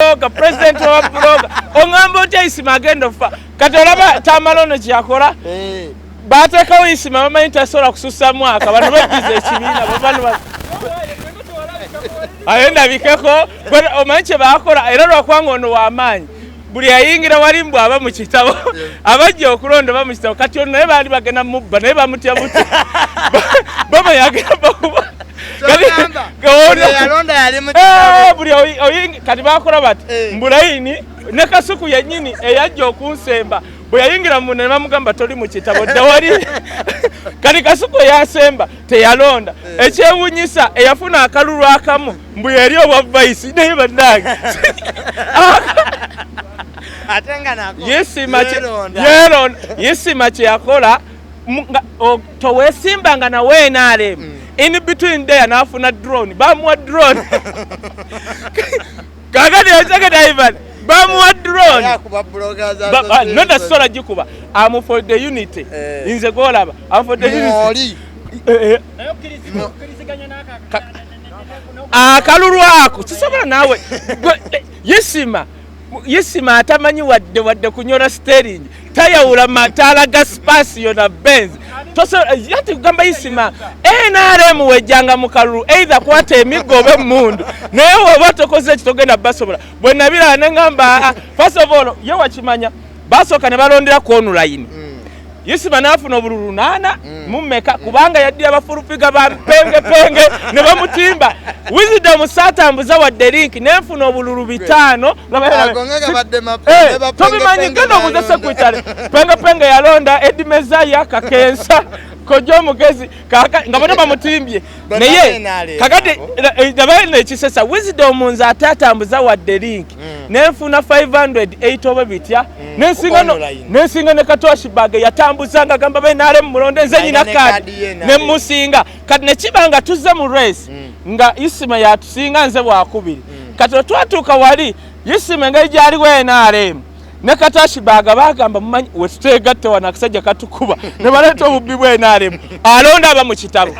Blogger, president wa blogger, oŋŋamba otya Isima agenda okufa? Kati olaba Tamale ono kyeyakola. Bateekawo Isima, bamanyi tasobola kusussa mwaka. Bano bajjuza ekibiina, bano aye ndabikeko. Omanyi kye bakola? Era lwakubanga ono w'amaanyi, buli ayingira wali mbw aba mu kitabo, abajja okulonda ba mu kitabo. Kati ono naye baali bagenda mubba, naye bamutya butya, bamanya agenda bakuba. Yalonda yali mu kitabo. Buli kati bakola bati mbulayini ne Kasuku yennyini eyajja okunsemba, bwe yayingira munda ne bamugamba, "Toli mu kitabo, dda wali." Kati Kasuku eyasemba teyalonda. Ekyewunyisa, eyafuna akalulu akamu mbu yali obwa vice, naye bannange. Ate nga nako Yisima yeeronda. Yeeronda. Yisima kye yakola toweesimbanga nawe NRM. In between there n'afuna drone, bamuwa drone. Kakati otegeda, Ivan, bamuwa drone. Yakuba Bloggers Not Association. Sola gikuba. I'm for the unity. Nze gwolaba, I'm for the unity. Mwoli. Naye okkiriziganya n'aka Akalulu ako kisobola naawe. Yisima, Yisima atamanyi wadde kunyola steering, tayawula mataala ga Spacio na Benz. Yati kugamba Isima, NRM wejjanga mu kalulu, either kwata emiggo oba emmundu, naye woba tokoze ekyo togenda basobola. Bwe nabiraba ne ŋŋamba, "Ah, first of all, ye wakimanya basooka ne balondera ku online." Isima n'afuna obululu lunaana mu mmeka, kubanga yaddira bafulufiga ba pengepenge ne bamutimba. Wisdom saatambuza wadde link, nenfuna obululu 5. Ago nga gabadde mapya, ne ba Tobimanyi. Penge Genda obuuze balonda. Secretary Pengepenge yalonda Edi Mezaya Kakensa kojja omugezi nga bonna bamutimbye. Bonna Naye NRM kakati abo. nabaina ekisesa, Wisdom nze ate atambuza wadde link, nenfuna 508 oba bitya, nensinga Online. Nensinga ne Katoshibag yatambuza nga gamba benarem mulonde nze Alina nyina ne kadi kaadi ye NRM. Nemusinga. Kati nekiba nga tuzze mu race nga Isima yatusinga, nze bwakubiri. Kati otwatuuka wali, Isima engeri gyaliwo NRM ne Katashibaaga bagamba, "Mumanyi wetutegatte wano akasajja katukuba," ne baleeta obubbi bwa NRM, alonda aba mu kitabo.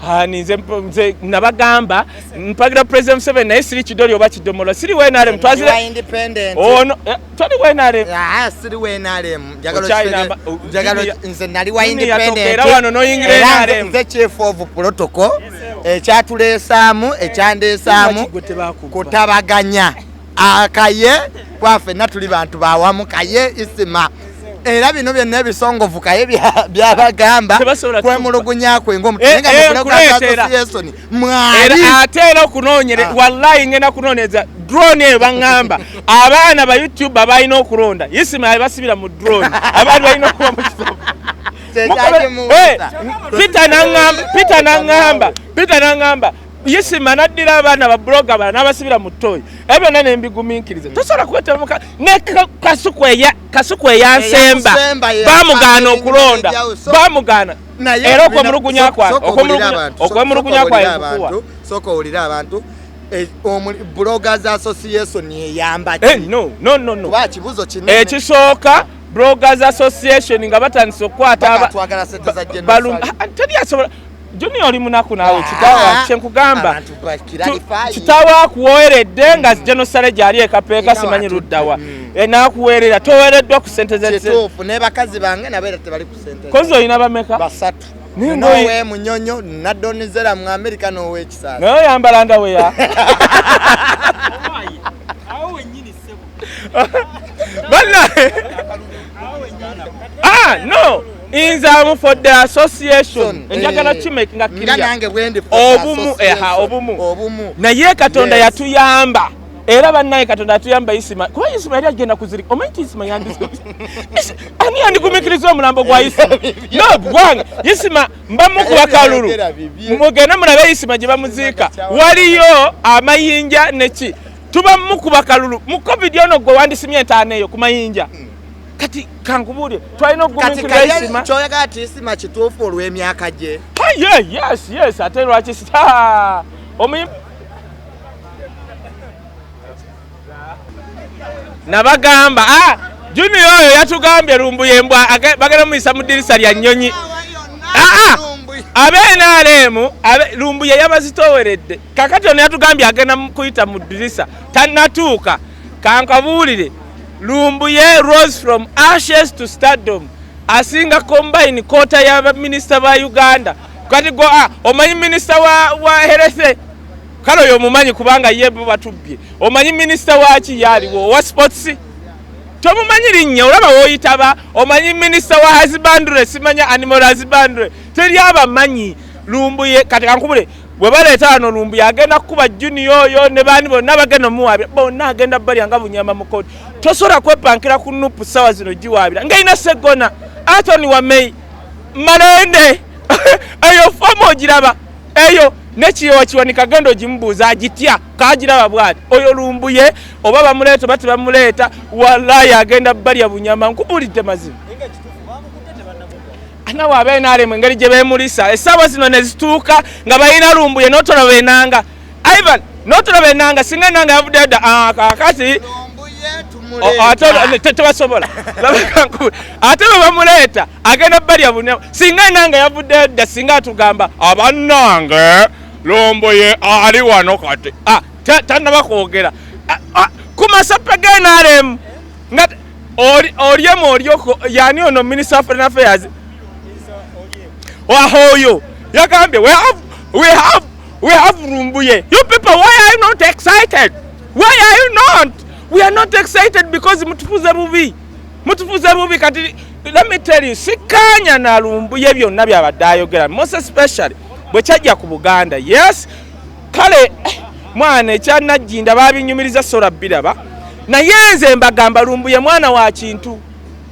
Hani nze nabagamba mpagira President Museveni, naye siri kidoli oba kidomola, siri wa NRM. Twazire Wa independent. Ono toli wa NRM. Ah, siri wa NRM. Njagala Okyalina njagala nze nali wa Junior independent. yatoka era wano n'oyingira Era nze- NRM. Nze chief of protocol, ekyatuleesaamu, ekyandeesaamu Gwe tebakuba. kutabaganya akaye kwafenna, tuli bantu bawamu. Kaye Isima, era bino byonna ebisongovu kaye byabagamba Tebasobola kwemulugunya kwe Nkuleetera. ng'omutuassociation Era mwali. Ate era okunoonyere Ah. wallahi ngenda kunoonyereza drone eyo. Baŋŋamba abaana ba YouTube abalina okulonda, Isima basibira mu drone, abaana balina okuba mu kitabo. Kyekyakimuwusa. Peter naŋŋamba Isima naddira abaana ba blogger bala n'abasibira mu toyi. Ebyo byonna nembigumiikiriza. Tosobola kwetamuka ne Kasuku eyansemba. Eyakusemba, Bamugaana okulonda. Bamugaana. Naye Era okwemulugunya kwange sooka owulire abantu, okwemulugunya sooka kwange owulire nkukuwa. abantu, sooka owulire abantu. Bloggers Association eyamba ki? No, no, no, no. Kuba kibuzo kinene. Ekisooka, Bloggers Association nga batandise okukwata Paka twagala sente za General Saleh. Ah, teri asobola. Junior, oli munaku naawe. Kitaawa kyenkugamba, Abantu bakiralify. Kitaawe akuweeredde nga genosale gyali ekapeeka, Era simanyi watudde. luddawa. N'akuweerera, toweereddwa ku sente ze. Kituufu, ne bakazi bange nabo era tebali ku sente. Kozi olina bameka? Basatu. Naye Nowe Munyonyo, Nadonizera mu Amerika, n'owekisasa. Naye oyambala ndaweya. Awo wennyini, ssebo. Banna. Awo wennyini. Ah, no, nze am for the association. Njagala kimake nga Nga clear. nange bwendi for the Obumu, association. eha, obumu. Obumu. Naye Katonda yatuyamba, era bannaye Katonda yatuyamba. Isima, kuba Isima yali agenda kuzirika. Omanyi nti Isima ani yandigumiikiriza omulambo gwa Isima? No gwange Isima mbamukuba kalulu. Ebyogera bibye. Mugende mulabe Isima gye bamuziika, waliyo amayinja neki. Tuba mukuba kalulu mu COVID ono, gwe wandisimye entaana eyo ku mayinja. Kati kankubuulire, twalina Kati okugumiikiriza kaye Isima. kyoyagala ti Isima kituufu olw'emyaka gye? Ah, yeah, yes, ate lwaki omuyimbi nabagamba, ah, Junior oyo yatugambye lumbuye mbwa bagenda muyisa mu ddirisa lya nnyonyi. Ah, ah. Abe NRM Lumbuye yabazitoweredde. Kakati ono yatugambye agenda kuyita mu ddirisa, tannatuuka. Kankabuulire, Lumbuye rose from ashes to stardom, asinga combine quota y'abaminisita ba Uganda. Kati go, omanyi minisita wa health? Kale oyo omumanyi kubanga ye bo batubbye. Omanyi minisita waki yaliwo owa sports? Tomumanyi linnya, olaba woyitaba. Omanyi minisita wa husbandry? Simanya animal husbandry, teri abamanyi. Lumbuye kati kankubule, bwe baleeta wano Lumbuye agenda kukuba Junior oyo ne baani bonna bagenda omuwaabira bonna, agenda balya nga bunyama mu kooti. Tosobola kwepankira ku NUP sawa zino giwaabira ngaina Seggona Anthony Wamei Malende. Eyo fomu ogiraba eyo nekiyowa Kiwanika, genda ogimubuuza agitya kagiraba bwati. Oyo Lumbuye oba bamuleeta oba tebamuleeta, wallayi agenda balya bunyama, nkubulidde mazima. Nawe abe NRM engeri gye beemulisa essaawa zino ne zituuka nga balina Lumbuye n'otolaba Enanga, Ivan, n'otolaba Enanga. Singa Enanga yavuddeyo dda. Kakati ate tebasobola, ate bwe bamuleeta agenda balya bunyama. Singa Enanga yavuddeyo dda, singa atugamba abannange Lumbuye ali wano. Kati tannaba kwogera ku masape ga NRM nga Oryem olyoko yani ono Minister of Foreign Affairs oyo yagambye, We have Lumbuye. You people, why are you not excited? Why are you not? We are not excited because mutufuze bubi, mutufuze bubi." Kati let me tell you, sikanya na Lumbuye byonna byabadde ayogera, most especially bwe kyajja ku Buganda. Yes, kale mwana ekyanajjinda babinyumiriza sola biraba, naye nze mbagamba Lumbuye mwana wa Kintu,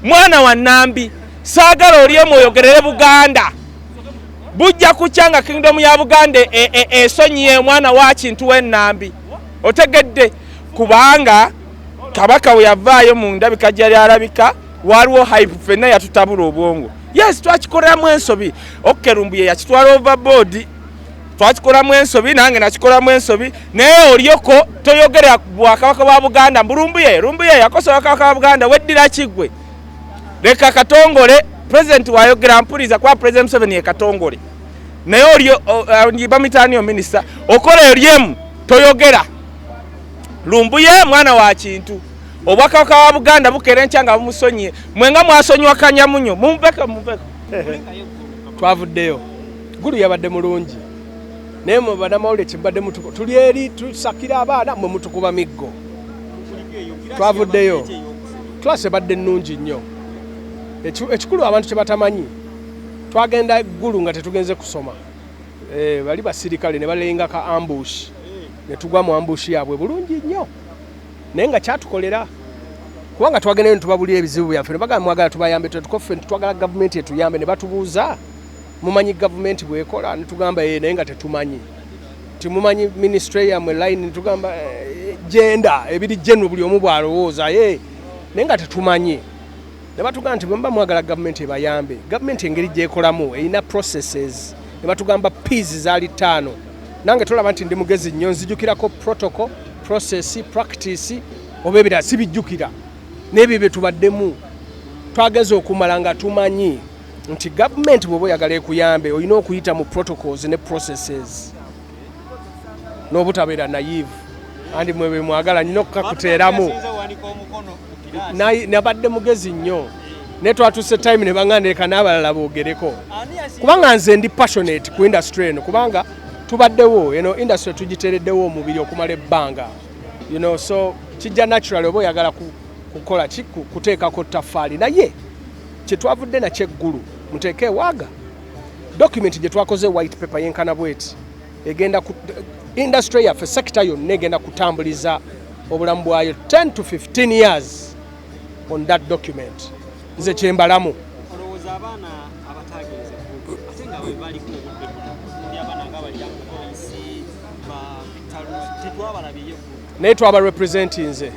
mwana wa Nambi. Saagala oli omwoyogerere Buganda. Bujja kukya nga kingdom ya Buganda esonyiye omwana wa Kintu w'Ennambi, otegedde? Kubanga Kabaka we yavaayo mu ndabika gyali alabika, waliwo hype, ffenna yatutabula obwongo. Yes, twakikoleramu ensobi. Okay, Lumbuye yakitwala overboard, twakikolamu ensobi, nange nakikolamu ensobi. Naye olyoko toyogera bwakabaka bwa Buganda mbu Lumbuye, Lumbuye yakosa obwakabaka bwa Buganda. Weddira kiggwe, leka Katongole president wayogera mpuliriza, kuba President Museveni ye Katongole. Naye olyo bamitaniyo minisita okola Oryemu, toyogera Lumbuye mwana wa Kintu. Obwakabaka bwa Buganda bukeera enkya nga bumusonyiye. Mwenga mwasonyiwa Kanyamunyo, mumuveko, mumuveko. Twavuddeyo Gulu, yabadde mulungi, naye mu bannamawulire kyembadde tuli eri tusakira abaana, mwe mutukuba miggo. Twavuddeyo, class ebadde nnungi nnyo. Ekikulu abantu kye batamanyi, twagenda Gulu nga tetugenze kusoma. Bali basirikale ne balenga ka ambush ne tugwa mu ambush yaabwe bulungi nnyo, naye nga kyatukolera kubanga twagendayo ne tubabulira ebizibu byaffe ne bagamba mwagala tubayambe, tetukoffe nti twagala gavumenti etuyambe. Ne batubuuza, mumanyi gavumenti bwekola? Ne tugamba ye, naye nga tetumanyi. Timumanyi ministry yammwe line? Ne tugamba genda ebiri general buli omu bw'alowooza ye, naye nga tetumanyi. Ne batugamba nti bwe muba mwagala gavumenti ebayambe, gavumenti engeri gyekolamu erina processes. Ne batugamba Ps zaali ttaano. Nange tolaba nti ndi mugezi nnyo, nzijukirako protocol, process, practice oba ebirala sibijjukira. N'ebyo bye tubaddemu twageza okumala nga tumanyi nti gavumenti bw'oba oyagala ekuyambe olina okuyita mu protocols ne processes n'obutabeera naive. Andi mwe bwe mwagala nyina okukakuteeramu. Nabadde mugezi nnyo, naye twatuuse time ne baŋŋanda leka n'abalala boogereko, kubanga nze ndi passionate ku industry eno, kubanga tubaddewo eno industry tugiteereddewo omubiri okumala ebbanga, so kijja naturally oba oyagala kukola ki, kuteekako ttaffaali. Naye kyetwavudde nakyo eggulu, muteeke ewaaga document gye twakoze, white paper yenkana bweti, egenda ku industry yaffe, sector yonna egenda kutambuliza obulamu bwayo 10 to 15 years on that document. Nze kyembalamu. Olowooza abaana abatagenze Gulu ate nga bwe baliko obudde buno, ndi abaana nga bali polisi tetwabalabiye Gulu? Naye twaba representinze,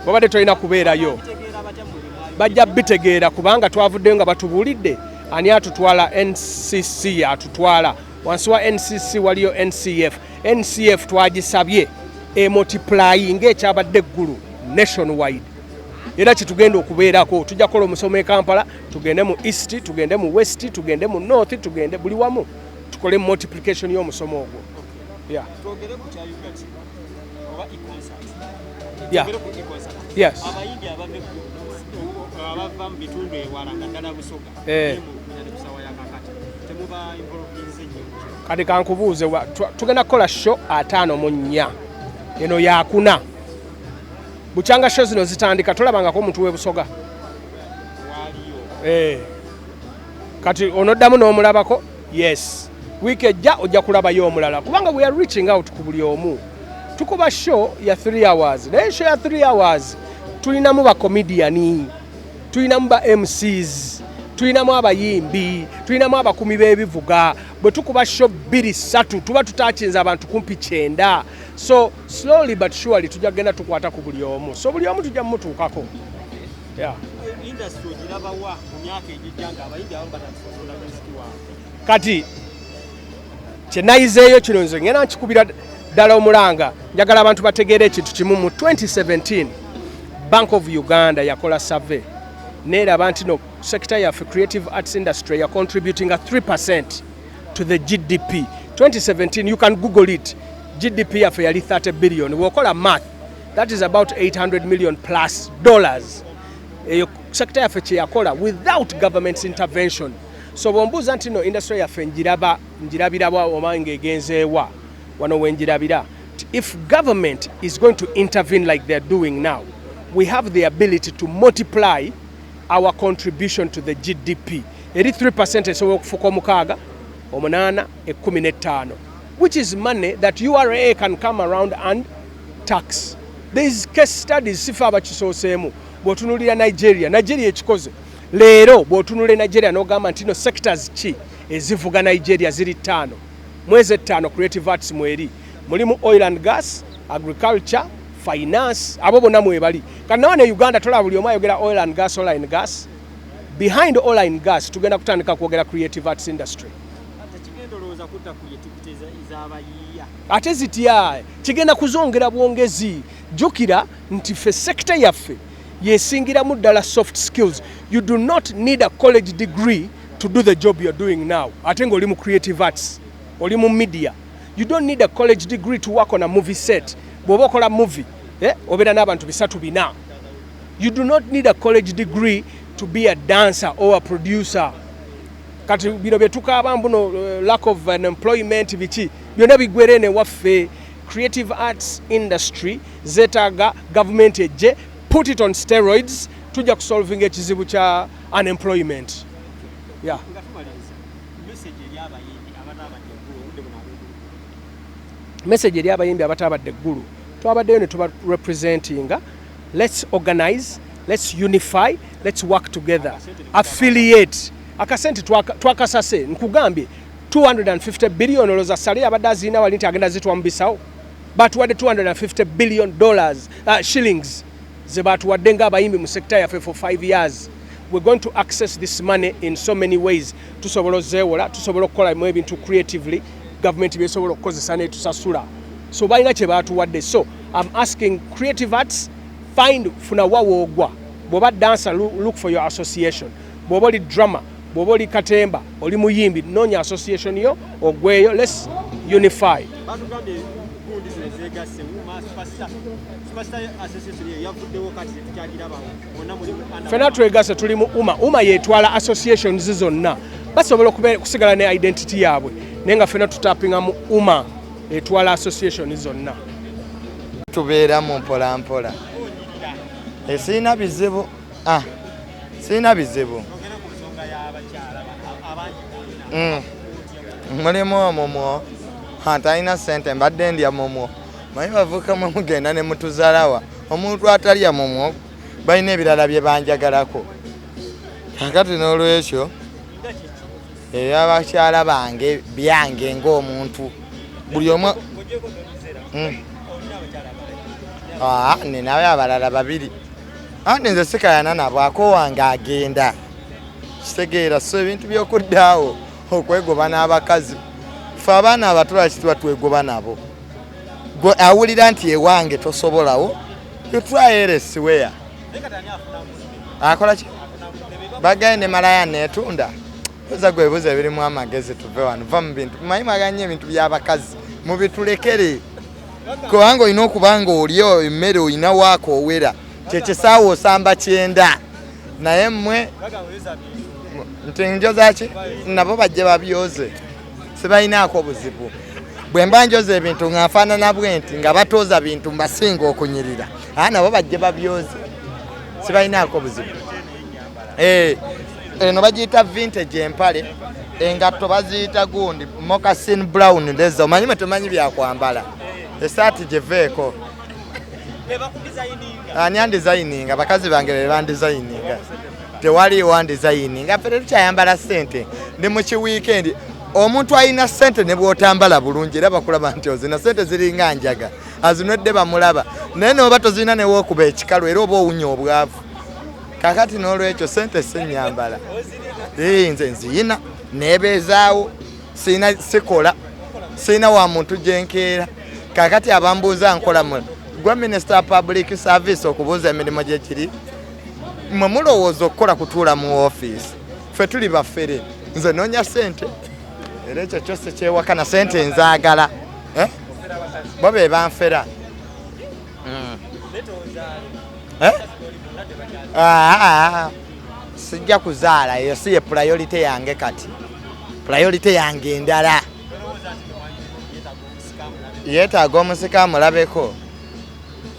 wabadde tolina kubeerayo. Bitegeera batya mwe bye mwali? Bajja bitegeera kubanga twavuddeyo nga batubuulidde ani atutwala. NCC atutwala. Wansi wa NCC waliyo NCF. NCF twagisabye emultiplying ng'ekyabadde eggulu nationwide, era kyetugenda okubeerako. Tujja kukola omusomo e Kampala, tugende mu east, tugende mu west, tugende mu north, tugende buli wamu. Tukole multiplication y'omusomo ogwo. Yeah. Twogere ku kya UGAT oba e-concert. Twogere ku e-concert. Yes. Abayimbi abava mu bitundu ewala nga ddala Busoga, ne ku ssaawa ya kakati temuba involvinze nnyo. Kati kankubuuze, tugenda kukola show 54, eno yakuna. Bukyanga show zino zitandika, tolabangako omuntu w'e Busoga? Waaliyo. Kati onoddamu n'omulabako? Yes, wiiki ejja ojja kulabayo omulala, kubanga we are reaching out ku buli omu. Tukuba show ya 3 hours, naye show ya 3 hours tulinamu ba comedian, tulinamu ba MCs, tulinamu abayimbi, tulinamu abakumi b'ebivuga. Bwe tukuba show bbiri ssatu, tuba tutakinza abantu kumpi 90. So slowly but surely tujja kugenda tukwata ku buli omu, so buli omu tujja mumutuukako, yeah. Industry ogirabawa mu myaka egijja nga abayimbi abamu batandise okutunda music waabwe? Kati kyenayizeeyo kino, nze ngenda nkikubira ddala omulanga, njagala abantu bategeere ekintu kimu. Mu 2017 Bank of Uganda yakola survey neeraba nti no sector yaffe, creative arts industry, ya contributinga 3% to the GDP. 2017, you can google it. GDP yaffe yali 30 billion. Bw'okola math, that is about 800 million plus dollars. Eyo sector yaffe kyeyakola without government's intervention. So bwombuuza nti no industry yaffe njiraba njirabirawa oba ng'egenzeewa, wano wenjirabira. If government is going to intervene like they're doing now, we have the ability to multiply our contribution to the GDP. Eri 3% esobola okufuuka omukaaga, omunaana, 15, which is money that URA can come around and tax. These case studies sife abakisooseemu. Bw'otunuulira Nigeria, Nigeria ekikoze leero. Bw'otunula Nigeria n'ogamba nti no sectors ki ezivuga Nigeria, ziri ttaano. Mwezi etaano creative arts mweri, mulimu oil and gas, agriculture, finance, abo bonna mwebali. Kati nawe ne Uganda tolaba buli omu ayogera oil and gas, oil and gas. Behind oil and gas tugenda kutandika kwogera creative arts industry. Tekigenda olowooza kutta creativity ez'abayiiya? Ate zitya? Kigenda kuzongera bwongezi. Jjukira nti ffe sector yaffe yesingiramu ddala soft skills. You do not need a college degree to do the job you're doing now. Ate ng'oli mu creative arts, oli mu media, you don't need a college degree to work on a movie set. Bw'oba okola movie, obeera n'abantu bisatu bina. You do not need a college degree to be a dancer or a producer. Kati bino bye tukaaba mbuno lack of unemployment, biki byonna biggwera eno ewaffe. Creative arts industry zeetaaga gavumenti ejje, put it on steroids, tujja kusolvinga ekizibu kya unemployment, yeah. Nga tumaliriza, message eri abayimbi abataabadde eggulu obudde buno ab'eggulu. Message eri abayimbi abataabadde eggulu, twabaddeyo ne tuba representinga. Let's organize, let's unify, let's work together, affiliate. Akasente twakasase, nkugambye 250 billion. Olowooza Sale abadde azirina wali nti agenda zitwa mu bisawo? Batuwadde 250 billion dollars, shillings, ze batuwadde ng'abayimbi mu sector yaffe for 5 years. We're going to access this money in so many ways. Tusobola ozeewola, tusobola okukolamu ebintu creatively, gavumenti byesobola okukozesa netusasula. So balina kye batuwadde. So I'm asking creative arts, find, funa wawoogwa. Bw'oba dancer, look for your association. Bw'oba oli drummer, bw'oba oli katemba, oli muyimbi, noonya association yo ogweyo. Let's unify. Batugambye gundi zino zegasse, UMA, Superstar Association eyo yavuddewo, kati tetukyagirabawo, bonna muli mu under. Ffenna twegasse, tuli mu UMA. UMA yetwala associations zonna. Basobola okusigala ne identity yaabwe, naye nga ffenna tutapinga mu UMA etwala association zonna. Tubeeramu mpola mpola. Siina bizibu. Ah, siina bizibu. Twogere ku nsonga y'abakyala abangi bolina. Mulimu omumwo atalina ssente, mbadde ndya mumwo. Manyi bavuka mwe mugenda ne mutuzalawa, omuntu atalya mumwo balina ebirala bye banjagalako. Kakati n'olwekyo Nga kiki? ebyabakyala bange byange ng'omuntu buli omu. Ng'ogyeko Donizera, olina abakyala abalala? Ah, ninayo abalala babiri, anti nze sikayana nabo. Ako wange agenda kitegeera. So ebintu by'okuddaawo okwegoba n'abakazi, fe abaana abato lwaki tuba twegoba nabo? Gwe awulira nti ewange tosobolawo, you try elsewhere. Naye kati ani afuna munne? Akola ki? Afuna munne be Bagende malaya netunda. Buuza gwe ebibuuzo ebirimu amagezi, tuve wano. Va mu bintu, manyi mwagala ebintu by'abakazi, mubitulekere, kubanga olina okuba nga oli emmere olina waaka owera kyekisaawa osamba 90, naye mmwe nti njoza ki? Nabo bajje babyoze, sibalinaako buzibu. Bwe mba njoza ebintu nga nfaanana bwe nti nga batooza bintu mbasinga okunyirira, aa nabo bajje babyoze, sibalinaako buzibu. Eno bagiyita vintage empale, engatto baziyita gundi moccasin brown leather. Omanyi mwe temanyi byakwambala, esaati gyeveeko. Ani andesigninga? Bakazi bange be bandesigninga, tewaliiwo andesigninga. Ffe tetukyayambala ssente, ndi mu kiweekend. Omuntu alina ssente ne bw'otambala bulungi era bakulaba nti ozina ssente, ziringa njaga, azinwedde bamulaba, naye noba tozirina newookuba ekikalu era oba owunya obwavu. Kakati n'olwekyo ssente sinyambala, nze nziyina nebeezaawo, sina sikola, sina wa muntu gyenkeera. Kakati abambuuza nkola mu gwa Minister wa Public Service okubuuza emirimu gyekiri, mwe mulowooza okukola kutuula mu ofiisi. Ffe tuli bafere, nze noonya ssente, era ekyo kyose kyewakana ssente nzaagala. Eh? Bo be banfera. Eh? Ah, sijja kuzaala, eyo si ye priority yange. Kati priority yange endala, yeetaaga omusika amulabeko,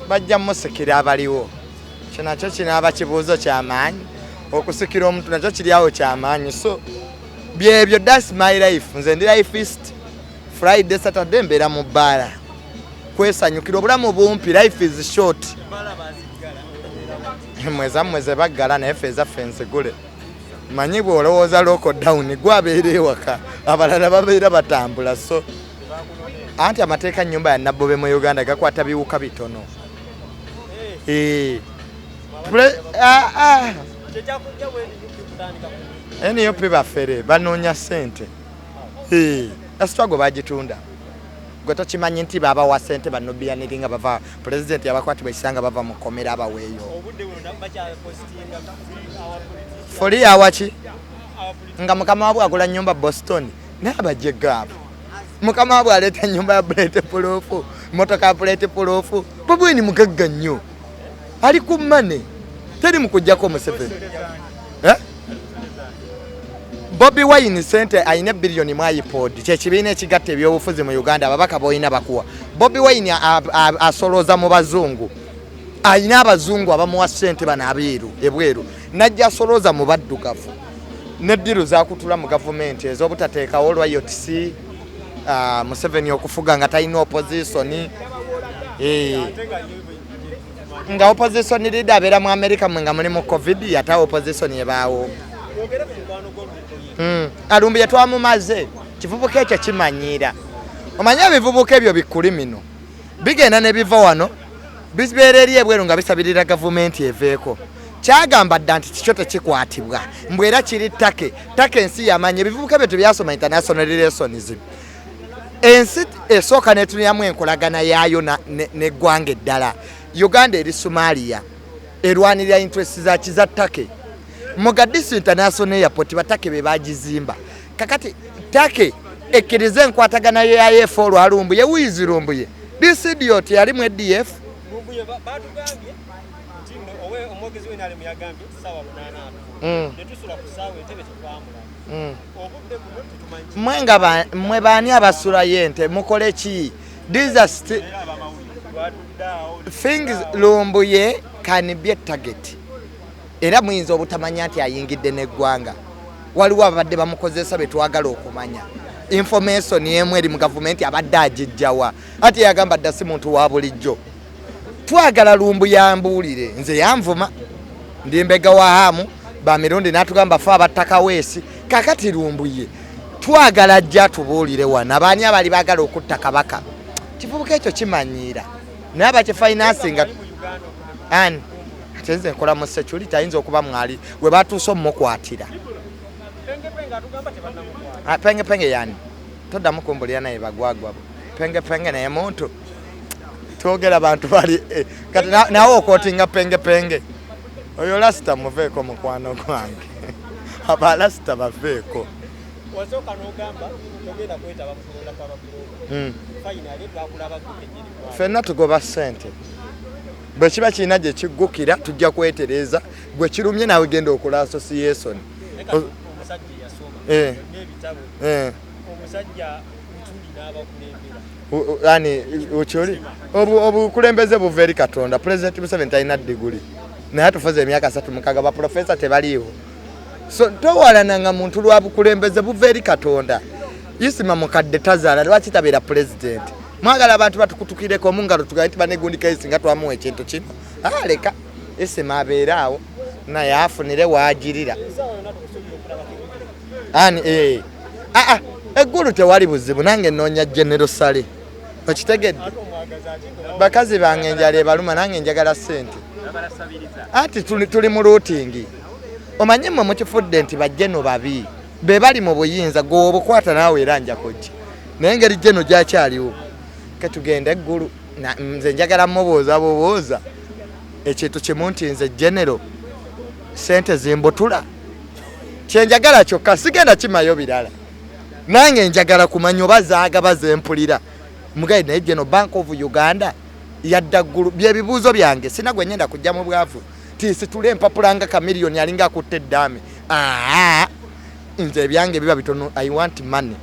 bajja musikira abaliwo. Kyo nakyo kinaaba kibuuzo kyamaanyi, okusikira omuntu nakyo kiri awo kyamaanyi. So byebyo, that's my life. Nze ndi lifeist. Friday, Saturday mbeera mu bbaala kwesanyukira. Obulamu bumpi, life is short. Mwezammwe ze baggala, naye ffe ezaffe nzigule. Manyi bw'olowooza lockdown gwabeera ewaka, abalala babeera batambula. So anti amateeka nyumba ya Nabbobe mu Uganda gakwata biwuka bitono. Eh. Ah, ah. NUP bafere, banoonya ssente. Esitwago bagitunda, gwe tokimanyi nti babawa ssente banobiyaniri nga bava pulezidenti yabakwatibwa ekisanga bava mu kkomera abaweeyo foli awaki nga mukama wabwe agula nyumba Boston, naye abajje gaabo mukama wabwe aleeta nyumba ya bullet proof, motoka ya bullet proof. Bobi mugagga nnyo, ali ku money, teri mukujjako Museveni. Eh? Bobi Wine sente ayina biliyoni mu IPOD, kyekibiina ekigatta ebyobufuzi mu Uganda. Ababaka boyina bakuwa. Bobi Wine asolooza mu bazungu, ayina abazungu abamuwa sente bano abeeru ebweru, najja asolooza mu baddugavu neddiru zakutula mu gavumenti ez'obutateekawo riots, Museveni okufuga nga talina opposition. Eh. Nga opposition leader abeera mu America, mwe nga muli mu COVID, yatawo opposition ebaawo. Alumbuye twamumaze. Kivubuka ekyo kimanyiira, omanye ebivubuka ebyo bikulimino bigenda ne biva wano bibeera eri ebweru nga bisabirira gavumenti eveeko. Kyagamba dda nti kikyo tekikwatibwa, mbwe era kiri take take ensi yamanyi ebivubuka ebyo tebyasoma international relations. Ensi esooka netunyamu enkolagana yaayo neggwanga eddala. Uganda eri Somalia erwanirira interest zaki? Za Turkey. Mogadishu International Airport batake be bagizimba. Kakati Turkey ekkirize enkwatagana yayo efa olwa Lumbuye? Wiizi Lumbuye, this idiot yali mu ADF. Lumbuye batugambye nti nno omwogezi w'NRM yagambye ssaawa 8 ne tusula ku ssaawa entebe tetwamulaba. Obudde buno tetumanyi. Mmwe nga mmwe baani abasulayo ente? Mukole ki? These are era abamawulire twatudde awo. Things Lumbuye can be a target, era muyinza obutamanya nti ayingidde n'eggwanga. Waliwo ababadde bamukozesa betwagala okumanya information emu eri mu gavumenti abadde agijjawa. Ati yagamba dda si muntu wa bulijjo. Twagala Lumbu yambuulire. Nze yanvuma ndi mbega wa Hamu bamirundi n'atugamba fe abattakaweesi. Kakati Lumbuye twagala ajja atubuulire wano abaani abali baagala okutta Kabaka. Kivubuka ekyo kimanyiira, naye abakifinansinga ani? Ate nze nkola mu security, ayinza okuba mwali we batuuse omumukwatira. Pengepenge atugamba tebannamukwata. Ah, Pengepenge yani toddamu kumbulira, naye bagwagwa bo. Pengepenge naye muntu twogera bantu bali kati nawe okwotinga Pengepenge oyo lasita muveeko, mukwano gwange, abalasita baveeko. Wasooka n'ogamba togenda kwetaba mu kulonda kw'abapuloga. Finally twakulaba gwe kennyini. Ffenna tugoba ssente. Bwe kiba kirina gye kiggukira tujja kwetereza, gwe kirumye naawe genda okola association. Omusajja eyasoma n'ebitabo, omusajja Ntuli n'abakulembera. Ani okyoli? Obukulembeze buva eri Katonda. President Museveni talina diguli, naye atufuze emyaka 36, baprofesa tebaliiwo. So towalananga muntu lwa bukulembeze, buva eri Katonda. Isima mukadde tazaala, lwaki tabeera president? Mwagala abantu batukutukireko mu ngalo tugaye nti banegundi kaisi nga twamuwa ekintu kino. Leka Isima abeere awo naye afunire waagirira. Ani eggulu tewali buzibu, nange nnoonya General Saleh. Okitegedde? Bakazi bange enjala ebaluma, nange njagala ssente. Anti tuli mu looting. Omanye mmwe mukifudde nti bajjeno babi be bali mu buyinza, gwe obukwata naawe era nja kujja. Naye engeri jjeno gyakyaliwo, ketugenda eggulu. Nze njagala mubuuza bubuuza ekintu kimu nti nze General ssente zimbutula, kyenjagala kyokka sigenda kimayo birala. Nange njagala kumanya oba zaagaba zempulira mugaye. Naye General, Bank of Uganda yadda ggulu. Byebibuuzo byange, sina gwe ngenda kujja mu bwavu ti situle empapula nga kamiliyoni alinga akutte eddaame. Nze ebyange biba bitono. I want money.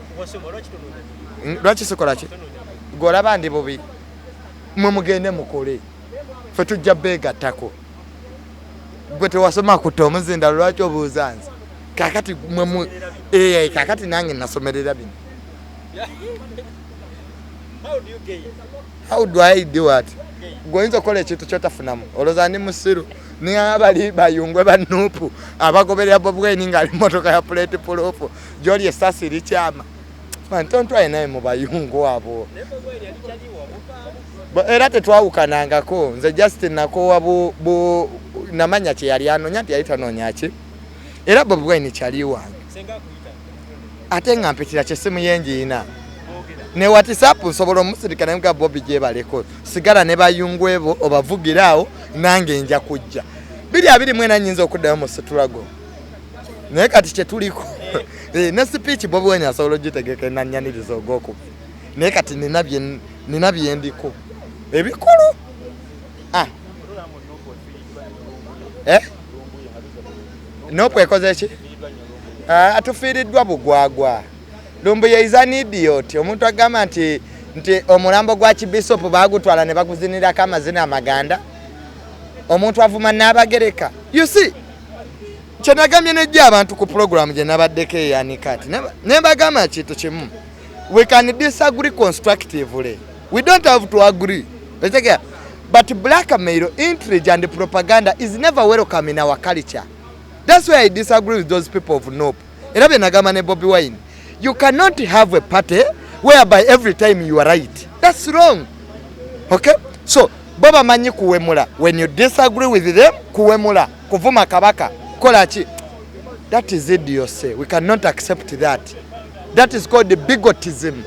Lwaki sikola ki? Gwe olaba ndi bubi? Mwe mugende mukole, ffe tujja beegattako. Gwe tewasoma kutta omuzindalo, lwaki obuuza nze? Kakati mwe kakati nange nasomerera bino. How do I do what? Gwe oyinza okukola ekintu kyotafunamu, olowooza ndi musiru? Niye abali bayungwe ba NUP abagoberera Bobi Wine ng'ali motoka ya bullet proof, gyoli essasi likyama. Ntontwaye naye mu bayungu abo. Era tetwawukanangako. Nze just nakoowa namanya kye yali anoonya nti yali tanoonya ki. Era Bobi Wine kyali wange, ate nga mpitira kyessimu yenjiina ne WhatsApp nsobola omusirika naye nga Bobi gyebaleko sigala ne bayungu ebo obavugira awo, nange nja kujja 2024 nyinza okuddayo mu struggle. Naye kati kyetuliko ne speech Bobi Wine asobola ogitegeka enanyaniriza ogwokubiri, naye kati nina byendiko ebikulu. Eh? NUP ekoze ki? Atufiiriddwa bugwagwa. Lumbuye is an idiot. Omuntu agamba nti omulambo gwa kibisopu bagutwala ne baguzinirako amazina amaganda, omuntu avuma n'abagereka. You see, kyenagambye nejja abantu ku program gye nabaddeko eyanikati ne mbagamba kintu kimu: we can disagree constructively, we don't have to agree. Otegeera? But blackmail, intrigue and propaganda is never welcome in our culture. That's why I disagree with those people of NUP. Era bye nagamba ne Bobi Wine, you cannot have a party whereby every time you are right. That's wrong. Okay, so bo bamanyi kuwemula. When you disagree with them, kuwemula, kuvuma kabaka, kola ki. That is idiocy. We cannot accept that. That is called bigotism.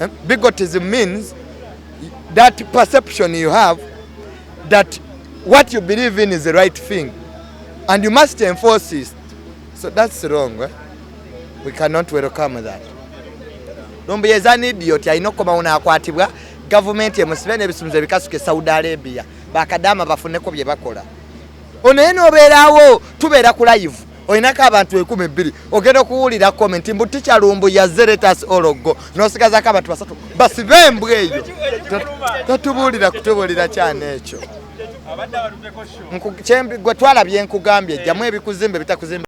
Eh? Bigotism means that perception you have that what you believe in is the right thing and you must enforce it. So that's wrong, eh? We cannot welcome that. Lumbuye is an idiot. Alina okukomawo n'akwatibwa, gavumenti emusibe n'ebisumuzo ebikasuka e Saudi Arabia, bakadaama bafuneko bye bakola. Onaye n'obeerawo, tubeera ku live, olinako abantu 2000, ogenda okuwulira comment mbu teacher Lumbuye yazze, let us all go, n'osigazako abantu basatu. Basibe embwa eyo. Totubuulira kutubuulira kyana ekyo. Gwe twalabye, nkugambye, jjamu ebikuzimba ebitakuzimba.